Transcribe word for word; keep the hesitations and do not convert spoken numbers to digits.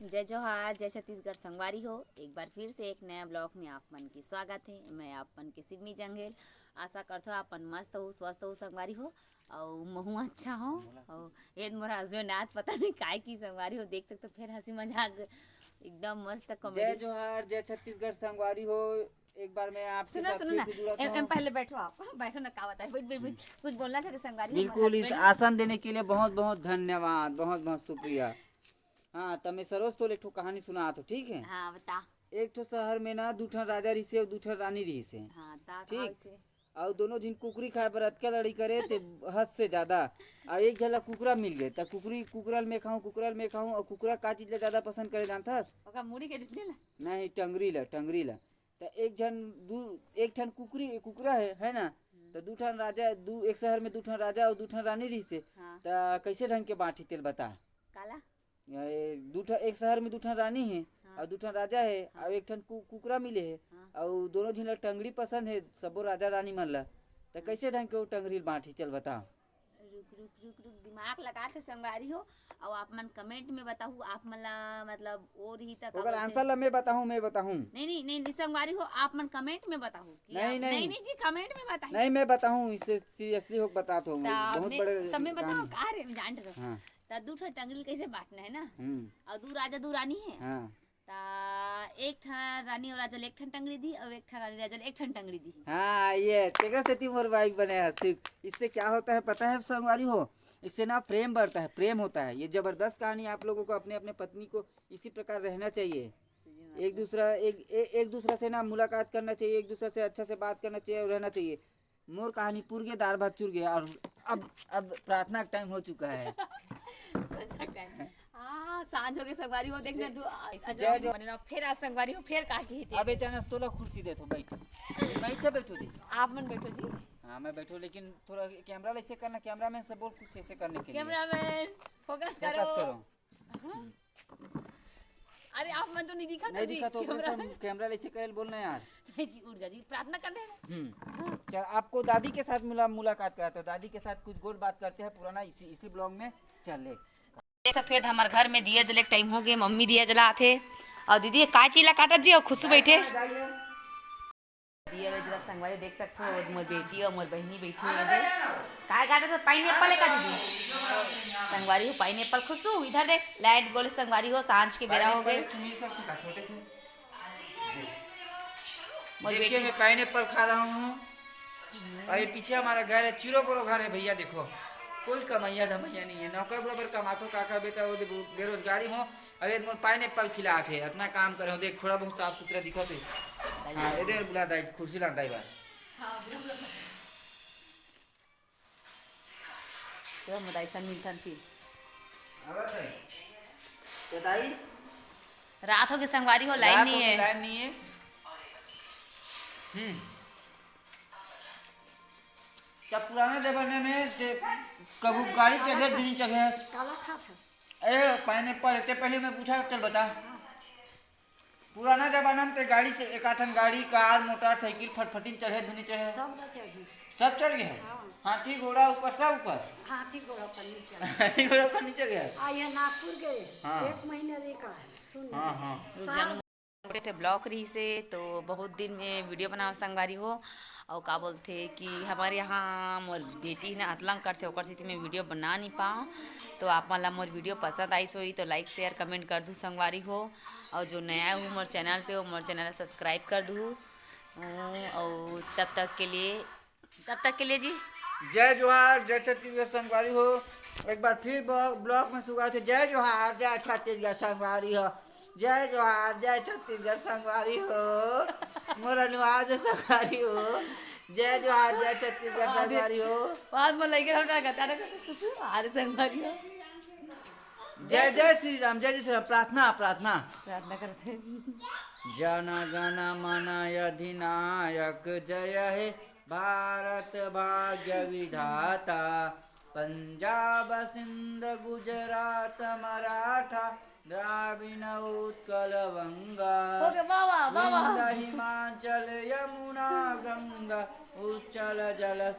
जय जोहार, जय छत्तीसगढ़ संगवारी हो। एक बार फिर से एक नया ब्लॉग में आप मन के स्वागत है। मैं आप मन के सिमी जंगेल। आशा करथो आप मन मस्त हो, स्वस्थ हो संगवारी हो। अउ महू अच्छा हो। अउ ये मोर हस्बैंड आज पता नहीं काय की संगवारी हो, देख सकते हो, फिर हंसी मजाक एकदम मस्त comedy। जय जोहार, जय छत्तीसगढ़ संगवारी हो। एक बार मैं आपके सुनो, साथ सुनो फिर ना, से जुड़ा एम, था। एम, पहले बैठो आप, बैठो ना, का बताए, बैठ, बैठ, बैठ, कुछ बोलना चाहते संगवारी हो, मोर आसन देने के लिए बहुत बहुत धन्यवाद, बहुत बहुत शुक्रिया। हाँ, त मैं सरोज तोला एक ठो कहानी सुनात हो, ठीक है? हाँ, बता। एक ठो शहर में ना दू ठन राजा रहिसे अउ दू ठन रानी रहिसे। हाँ, ता ठीक। अउ दोनों झिन कुकरी खाए बर अतका लड़ाई करे ते हद से ज्यादा। अउ एक झन ला कुकरा मिल गे, त कुकरी, कुकरा ल मैं खाऊं, कुकरा ल मैं खाऊं। अउ कुकरा का चीज ला ज्यादा पसंद करे जानथस? ओकर मुड़ी के जितने ला। नहीं, टंगरी ला, टंगरी ला। त एक झन दू, एक ठन कुकरी, कुकरा है, है ना? त दू ठन राजा, दू, एक शहर में दू ठन राजा अउ दू ठन रानी रहिसे। हाँ। त कैसे ढंग के बांटी तेल बता? काला? ये दू ठन, एक शहर में दू ठन रानी है। हाँ। अउ दू ठन राजा है। हाँ। अउ एक ठन कु-, कुकरा मिले है। हाँ। अउ दोनों झिन ला टंगड़ी पसंद है, सबो राजा रानी मन ला। त हाँ। कैसे ढंग के वो टंगड़ी ल बांटी, चल बता। रुक, रुक, रुक, रुक, दिमाग लगा के संगवारी हो, अउ आप मन comment में बताहू, आप मन ला, मतलब, वो रही त का ओकर बोलथे? Answer ला मैं बताहूँ, मैं बताहूँ। नहीं, नहीं, नहीं, नहीं, संगवारी हो, आप मन comment में बताहू कि नहीं, आप, नहीं। नहीं, नहीं जी, comment में बताहू। नहीं, मैं बताहूँ, इससे seriously होके बताता हूँ, त बहुत मैं, बड़े त मैं बताऊँ कहानी। का रे, मैं जान रहा हूँ। हाँ। त दू ठन टंगड़ी कैसे बांटना है ना? हम्म। अउ दू राजा, दू रानी है। हाँ। त एक ठन रानी अउ राजा ल एक ठन टंगड़ी दी, अउ एक ठन रानी राजा ल एक ठन टंगड़ी दी। हाँ, ये तेकर सेती मोर wife बने है, सिर्फ। इससे क्या होता है पता है संगवारी हो? इससे ना प्रेम बढ़ता है, प्रेम होता है। ये जबरदस्त कहानी, आप लोगों को अपने, अपने पत्नी को इसी प्रकार रहना चाहिए। सही बात एक है। दूसरा, एक, ए-, एक दूसरा से ना मुलाकात करना चाहिए, एक दूसरा से अच्छा से बात करना चाहिए और रहना चाहिए। मोर कहानी पुर गे, दार भात चुर गे, अउ अब, अब प्रार्थना का time हो चुका है। संझा का time। हाँ, सांझ हो गे संगवारी हो, देख ना, दू, आ, जय जो- बने ना, फिर आज संगवारी हो, फिर का की थी? अबे चानस तोला कुर्सी देथों, बैठ। मैं इच्छा बैठो जी। आप मन बैठो जी। हाँ, मैं बैठो, लेकिन थोड़ा camera ला ऐसे करना, cameraman से बोल कुछ ऐसे करने के लिए। Cameraman, focus focus करो। करो। अरे, आप मन तो नहीं दिखा नहीं जी, दिखा तो ओकर camera से में। Camera ले से कैल बोलना यार। नहीं जी, उठ जा जी, प्रार्थना करने हैं। हम्म। चल, आपको दादी के साथ मुला-, मुलाकात कराते हैं, दादी के साथ कुछ गोल बात करते हैं, पुराना इसी, इसी vlog में। चल ले। देख सकते हो, हमारे घर में दिया जले के time हो गए, मम्मी दिया जला आथे। अउ दीदी, का चीला काटत जी, अउ खुशबू बैठे। दिया वे जरा संगवारी देख सकते हो, मोर बेटी अउ मोर बहिनी बैठी है जे। काय काटत हो? Pineapple है का दीदी? संगवारी हो, pineapple। खुशू, इधर देख, light गोल संगवारी हो, सांझ के बेरा हो गए। Pineapple है, तुम ये सब खा, छोटे से। मोर देखिए, बेटी। मैं pineapple खा रहा हूँ। और ये पीछे हमारा घर है, चिरो बोरो घर है भैया, देखो। कोई कमैया धमैया नहीं है, नौकर बराबर कमाथो, का करबे त वो दे-, बेरोजगारी हो। अरे, मोर pineapple खिलात हे, अतना काम करे हो, देख, थोड़ा बहुत साफ सुथरा दिखत हे। हाँ, इधर बुला दाई, कुर्सी ला दाई बा। तो हम दाई सन मिलथन फिर। तो दाई? रात हो गए संगवारी हो, line रात नहीं हो गए, है। Line नहीं है। हम्म। तब पुराने जमाने में जे कभू गाड़ी चढ़े, बिन चढ़े। काला खात है। ए, pineapple, इतने पहले मैं पूछा, चल बता। पुराना जमाना में ते गाड़ी से, एक आठन गाड़ी, कार, मोटरसाइकिल, फटफटिन चढ़े, धुनी चढ़े। सब ना चढ़ी। सब चढ़ गए हैं? हाँ। हाथी, घोड़ा ऊपर, सब ऊपर? हाथी घोड़ा पर नहीं चढ़ी। हाथी घोड़ा पर नहीं चढ़ गया? आ, ये नागपुर गए। हाँ। एक महीना रह का है, सुन। हाँ, हाँ। साल छोटे से vlog रही से, तो बहुत दिन में video बनाओ संगवारी हो। और का बोलथे कि हमारे यहाँ मोर बेटी ना अतलंग करथे, ओकर सेती मैं video बना नहीं पाऊँ। तो आप मन ला मोर video पसंद आइस होही तो like, share, comment कर दू संगवारी हो। और जो नया हो मोर channel पे, वो मोर channel ला subscribe कर दू। और तब तक के लिए तब तक के लिए जी। जय जोहार, जय छत्तीसगढ़ संगवारी हो। एक बार फिर ब्लॉ-, vlog में स्वागत है। जय जोहार, जय छत्तीसगढ़ संगवारी हो। जय जोहार, जय छत्तीसगढ़ संगवारी हो। मोर अनुवाद संगवारी हो। जय जोहार, जय छत्तीसगढ़ संगवारी हो। बाद में लइका लोग का कहता ना, अरे संगवारी हो। जय जय श्री राम, जय जय श्री राम। प्रार्थना, प्रार्थना। प्रार्थना करते हैं। जन गण मन अधिनायक जय हे भारत भाग्य विधाता, पंजाब सिंध गुजरात मराठा, द्राविण उत्कल बंगा, हो गया, वाह, वाह, वाह, वाह। विंध्य हिमाचल यमुना गंगा, उच्छल जल